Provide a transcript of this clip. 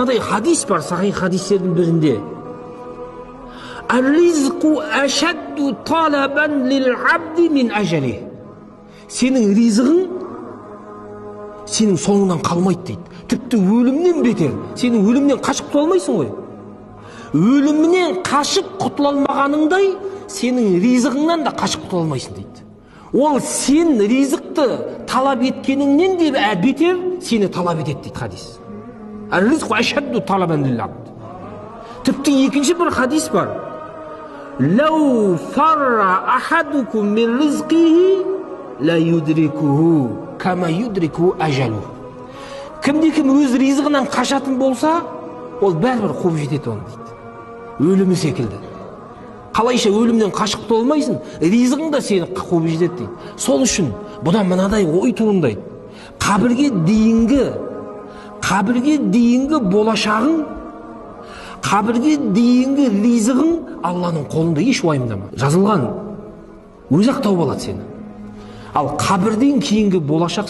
Мынадай хадис бар, сахих хадистердің бірінде: Сенің ризығың сенің соңынан қалмайды дейді, тіпті өлімнен бетер. Сенің өлімнен қашып құтыла алмайсың ғой. Өлімнен қашып құтыла алмағаныңдай, сенің ризығыңнан да қашып құтыла алмайсың дейді. Ол сен ризықты талап еткеніңнен де бетер сені талап етеді дейді хадис. Тіпті екінші бір хадис бар: «Лау фарра ахадукум мин ризқихи ла юдрикуху кама юдрикуху ажалу». Кімде кім өз ризығынан қашатын болса, ол бәрібір қуып жетеді оны дейді, өлімі секілді. Қалайша өлімнен қашып құтыла алмайсың, ризығың да сені қуып жетеді дейді. Сол үшін бұдан мынадай ой туындайды: қабірге дейінгі болашағың, қабірге дейінгі ризығың Алланың қолында, еш уайымдама, жазылған, өзі ақ тауып алады сені. Ал қабірден кейінгі болашақ